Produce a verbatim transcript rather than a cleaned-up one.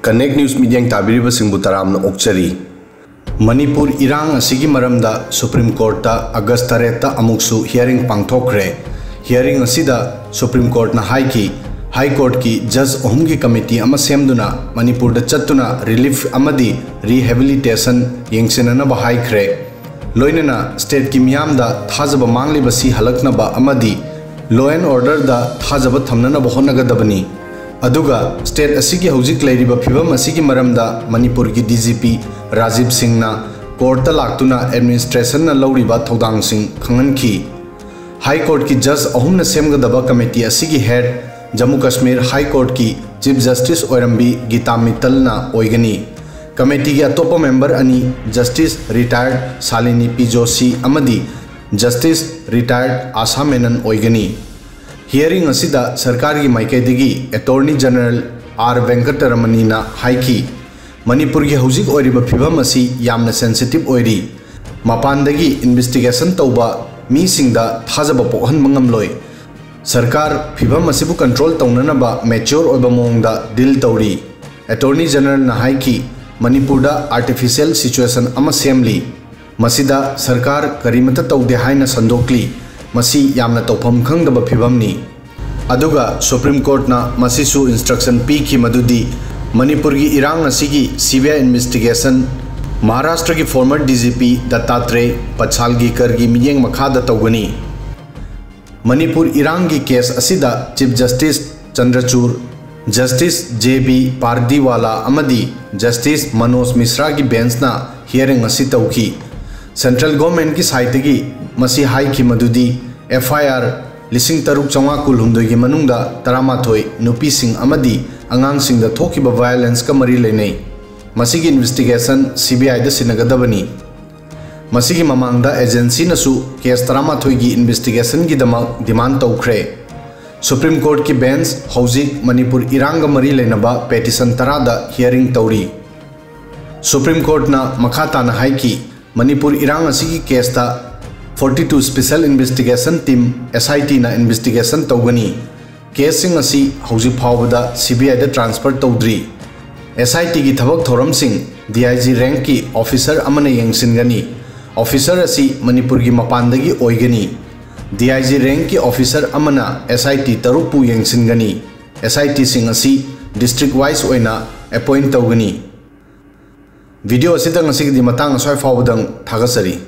Connect News ꯃꯤꯠꯌꯦꯡ ꯇꯥꯕꯤꯔꯤꯕꯁꯤꯡꯕꯨ ꯇꯔꯥꯝꯅ ꯑꯣꯛꯆꯔꯤ꯫ ꯃꯅꯤꯄꯨꯔ ꯏꯔꯥꯡ ꯑꯁꯤꯒꯤ ꯃꯔꯝꯗ ꯁꯨꯄ꯭ꯔꯤꯝ ꯀꯣꯔꯠꯇ ꯑꯥꯒꯁ ꯇꯔꯦꯠꯇ ꯑꯃꯨꯛꯁꯨ ꯍꯤꯌꯥꯔꯤꯡ ꯄꯥꯡꯊꯣꯛꯈ꯭ꯔꯦ꯫ ꯍꯤꯌꯥꯔꯤꯡ ꯑꯁꯤꯗ ꯁꯨꯄ꯭ꯔꯤꯝ ꯀꯣꯔꯠꯅ ꯍꯥꯏꯈꯤ, ꯍꯥꯏ ꯀꯣꯔꯠꯀꯤ ꯖꯖ ꯑꯍꯨꯝꯒꯤ ꯀꯃꯤꯇꯤ ꯑꯃ ꯁꯦꯝꯗꯨꯅ ꯃꯅꯤꯄꯨꯔꯗ ꯆꯠꯇꯨꯅ ꯔꯤꯂꯤꯐ ꯑꯃꯗꯤ ꯔꯤꯍꯦꯕꯤꯂꯤꯇꯦꯁꯟ ꯌꯦꯡꯁꯤꯟꯅꯅꯕ ꯍꯥꯏꯈ꯭ꯔꯦ꯫ ꯂꯣꯏꯅꯅ ꯁ꯭ꯇꯦꯠꯀꯤ ꯃꯤꯌꯥꯝꯗ ꯊꯥꯖꯕ ꯃꯥꯡꯂꯤꯕꯁꯤ ꯍꯜꯂꯛꯅꯕ ꯑꯃꯗꯤ ꯂꯣ ꯑꯦꯟ ꯑꯣꯔꯗꯔꯗ ꯊꯥꯖꯕ ꯊꯝꯅꯅꯕ ꯍꯣꯠꯅꯒꯗꯕꯅꯤ꯫ ꯑꯗꯨꯒ ꯁ꯭ꯇꯦꯠ ꯑꯁꯤꯒꯤ ꯍꯧꯖꯤꯛ ꯂꯩꯔꯤꯕ ꯐꯤꯕꯝ ꯑꯁꯤꯒꯤ ꯃꯔꯝꯗ ꯃꯅꯤꯄꯨꯔꯒꯤ ꯗꯤ ꯖꯤ ꯄꯤ ꯔꯥꯖꯤꯕ ꯁꯤꯡꯅ ꯀꯣꯔꯠꯇ ꯂꯥꯛꯇꯨꯅ ꯑꯦꯗꯃꯤꯅꯤꯁꯇ꯭ꯔꯦꯁꯟꯅ ꯂꯧꯔꯤꯕ ꯊꯧꯗꯥꯡꯁꯤꯡ ꯈꯪꯍꯟꯈꯤ꯫ ꯍꯥꯏ ꯀꯣꯔꯠꯀꯤ ꯖꯖ ꯑꯍꯨꯝꯅ ꯁꯦꯝꯒꯗꯕ ꯀꯃꯤꯇꯤ ꯑꯁꯤꯒꯤ ꯍꯦꯗ ꯖꯝꯃꯨ ꯀꯥꯁꯃꯤꯔ ꯍꯥꯏ ꯀꯣꯔꯠꯀꯤ ꯆꯤꯐ ꯖꯁꯇꯤꯁ ꯑꯣꯏꯔꯝꯕꯤ ꯒꯤꯇꯥ ꯃꯤꯠꯇꯜꯅ ꯑꯣꯏꯒꯅꯤ꯫ ꯀꯃꯤꯇꯤꯒꯤ ꯑꯇꯣꯞꯄ ꯃꯦꯝꯕꯔ ꯑꯅꯤ, ꯖꯁꯇꯤꯁ ꯔꯤꯇꯥꯌꯔꯗ ꯁꯥꯂꯤꯅꯤ ꯄꯤ ꯖꯣꯁꯤ ꯑꯃꯗꯤ ꯖꯁꯇꯤꯁ ꯔꯤꯇꯥꯌꯔꯗ ꯑꯥꯁꯥ ꯃꯦꯅꯟ ꯑꯣꯏꯒꯅꯤ꯫ ꯍꯤꯌꯔꯤꯡ ꯑꯁꯤꯗ ꯁꯔꯀꯥꯔꯒꯤ ꯃꯥꯏꯀꯩꯗꯒꯤ ꯑꯦꯇꯣꯔꯅꯤ ꯖꯦꯅꯔꯦꯜ ꯑꯥꯔ ꯚꯦꯡꯀꯇꯔꯃꯅꯤꯅ ꯍꯥꯏꯈꯤ, ꯃꯅꯤꯄꯨꯔꯒꯤ ꯍꯧꯖꯤꯛ ꯑꯣꯏꯔꯤꯕ ꯐꯤꯕꯝ ꯑꯁꯤ ꯌꯥꯝꯅ ꯁꯦꯟꯁꯤꯇꯤꯚ ꯑꯣꯏꯔꯤ꯫ ꯃꯄꯥꯟꯗꯒꯤ ꯏꯟꯚꯦꯁꯇꯤꯒꯦꯁꯟ ꯇꯧꯕ ꯃꯤꯁꯤꯡꯗ ꯊꯥꯖꯕ ꯄꯣꯛꯍꯟꯕ ꯉꯝꯂꯣꯏ꯫ ꯁꯔꯀꯥꯔ ꯐꯤꯕꯝ ꯑꯁꯤꯕꯨ ꯀꯟꯇ꯭ꯔꯣꯜ ꯇꯧꯅꯅꯕ ꯃꯦꯆ꯭ꯌꯣꯔ ꯑꯣꯏꯕ ꯃꯑꯣꯡꯗ ꯗꯤꯜ ꯇꯧꯔꯤ꯫ ꯑꯦꯇꯣꯔꯅꯤ ꯖꯦꯅꯔꯦꯜꯅ ꯍꯥꯏꯈꯤ, ꯃꯅꯤꯄꯨꯔꯗ ꯑꯥꯔꯇꯤꯐꯤꯁꯤꯌꯦꯜ ꯁꯤꯆꯨꯋꯦꯁꯟ ꯑꯃ ꯁꯦꯝꯂꯤ꯫ ꯃꯁꯤꯗ ꯁꯔꯀꯥꯔ ꯀꯔꯤꯃꯠꯇ ꯇꯧꯗꯦ ꯍꯥꯏꯅ ꯁꯟꯗꯣꯛꯂꯤ꯫ ꯃꯁꯤ ꯌꯥꯝꯅ ꯇꯧꯐꯝ ꯈꯪꯗꯕ ꯐꯤꯕꯝꯅꯤ꯫ ꯑꯗꯨꯒ ꯁꯨꯄ꯭ꯔꯤꯝ ꯀꯣꯔꯠꯅ ꯃꯁꯤꯁꯨ ꯏꯟꯁꯇ꯭ꯔꯛꯁꯟ ꯄꯤꯈꯤ ꯃꯗꯨꯗꯤ ꯃꯅꯤꯄꯨꯔꯒꯤ ꯏꯔꯥꯡ ꯑꯁꯤꯒꯤ ꯁꯤ ꯕꯤ ꯑꯥꯏ ꯏꯟꯚꯦꯁꯇꯤꯒꯦꯁꯟ ꯃꯍꯥꯔꯥꯁꯇ꯭ꯔꯒꯤ former D G P Dattatray ꯄꯠꯁꯥꯜꯒꯤꯀꯔꯒꯤ ꯃꯤꯠꯌꯦꯡ ꯃꯈꯥꯗ ꯇꯧꯒꯅꯤ꯫ ꯃꯅꯤꯄꯨꯔ ꯏꯔꯥꯡꯒꯤ ꯀꯦꯁ ꯑꯁꯤꯗ chief justice Chandrachud, justice J B Pardiwala ꯑꯃꯗꯤ ꯖꯁꯇꯤꯁ ꯃꯅꯣꯖ ꯃꯤꯁ꯭ꯔꯥꯒꯤ ꯕꯦꯟꯆꯅ ꯍꯤꯌꯔꯤꯡ ꯑꯁꯤ ꯇꯧꯈꯤ꯫ ꯁꯦꯟꯇ꯭ꯔꯦꯜ ꯒꯣꯔꯃꯦꯟꯠꯀꯤ ꯁꯥꯏꯠꯇꯒꯤ ꯃꯁꯤ ꯍꯥꯏꯈꯤ ꯃꯗꯨꯗꯤ ꯑꯦꯐ ꯑꯥꯏ ꯑꯥꯔ ꯂꯤꯁꯤꯡ ꯇꯔꯨꯛ ꯆꯥꯝꯃꯉꯥ ꯀꯨꯟꯍꯨꯝꯗꯣꯏꯒꯤ ꯃꯅꯨꯡꯗ ꯇꯔꯥꯃꯥꯊꯣꯏ ꯅꯨꯄꯤꯁꯤꯡ ꯑꯃꯗꯤ ꯑꯉꯥꯡꯁꯤꯡꯗ ꯊꯣꯛꯈꯤꯕ ꯚꯥꯏꯑꯣꯂꯦꯟꯁꯀ ꯃꯔꯤ ꯂꯩꯅꯩ꯫ ꯃꯁꯤꯒꯤ ꯏꯟꯚꯦꯁꯇꯤꯒꯦꯁꯟ ꯁꯤ ꯕꯤ ꯑꯥꯏꯗ ꯁꯤꯟꯅꯒꯗꯕꯅꯤ꯫ ꯃꯁꯤꯒꯤ ꯃꯃꯥꯡꯗ ꯑꯦꯖꯦꯟꯁꯤꯅꯁꯨ ꯀꯦꯁ ꯇꯔꯥꯃꯥꯊꯣꯏꯒꯤ ꯏꯟꯚꯦꯁꯇꯤꯒꯦꯁꯟꯒꯤꯗꯃꯛ ꯗꯤꯃꯥꯟ ꯇꯧꯈ꯭ꯔꯦ꯫ ꯁꯨꯄ꯭ꯔꯤꯝ ꯀꯣꯔꯠꯀꯤ ꯕꯦꯟꯆ ꯍꯧꯖꯤꯛ ꯃꯅꯤꯄꯨꯔ ꯏꯔꯥꯡꯒ ꯃꯔꯤ ꯂꯩꯅꯕ ꯄꯦꯇꯤꯁꯟ ꯇꯔꯥꯗ ꯍꯤꯌꯔꯤꯡ ꯇꯧꯔꯤ꯫ ꯁꯨꯄ꯭ꯔꯤꯝ ꯀꯣꯔꯠꯅ ꯃꯈꯥ ꯇꯥꯅ ꯍꯥꯏꯈꯤ, ꯃꯅꯤꯄꯨꯔ ꯏꯔꯥꯡ ꯑꯁꯤꯒꯤ ꯀꯦꯁꯇ forty two special investigation team, S I ꯇꯤꯅ ꯏꯟꯚꯦꯁꯇꯤꯒꯦꯁꯟ ꯇꯧꯒꯅꯤ꯫ ꯀꯦꯁꯁꯤꯡ ꯑꯁꯤ ꯍꯧꯖꯤꯛ ꯐꯥꯎꯕꯗ ꯁꯤ ꯕꯤ ꯑꯥꯏꯗ ꯇ꯭ꯔꯥꯟꯁꯐꯔ ꯇꯧꯗ꯭ꯔꯤ꯫ ꯑꯦꯁ ꯑꯥꯏ ꯇꯤꯒꯤ ꯊꯕꯛ ꯊꯧꯔꯝꯁꯤꯡ ꯗꯤ ꯑꯥꯏ ꯖꯤ ꯔꯦꯡꯛꯀꯤ ꯑꯣꯐꯤꯁꯔ ꯑꯃꯅ ꯌꯦꯡꯁꯤꯟꯒꯅꯤ꯫ ꯑꯣꯐꯤꯁꯔ ꯑꯁꯤ ꯃꯅꯤꯄꯨꯔꯒꯤ ꯃꯄꯥꯟꯗꯒꯤ ꯑꯣꯏꯒꯅꯤ꯫ ꯗꯤ ꯑꯥꯏ ꯖꯤ ꯔꯦꯡꯛꯀꯤ ꯑꯣꯐꯤꯁꯔ ꯑꯃꯅ ꯑꯦꯁ ꯑꯥꯏ ꯇꯤ ꯇꯔꯨꯛꯄꯨ ꯌꯦꯡꯁꯤꯟꯒꯅꯤ꯫ ꯑꯦꯁ ꯑꯥꯏ ꯇꯤꯁꯤꯡ ꯑꯁꯤ ꯗꯤꯁꯇ꯭ꯔꯤꯛ ꯋꯥꯏꯁ ꯑꯣꯏꯅ ꯑꯦꯄꯣꯏꯟꯠ ꯇꯧꯒꯅꯤ꯫ ꯚꯤꯗꯤꯑꯣ ꯑꯁꯤꯗ ꯉꯁꯤꯒꯤꯗꯤ ꯃꯇꯥꯡ ꯑꯁ꯭ꯋꯥꯏ ꯐꯥꯎꯕꯗꯪ꯫ ꯊꯥꯒꯠꯆꯔꯤ꯫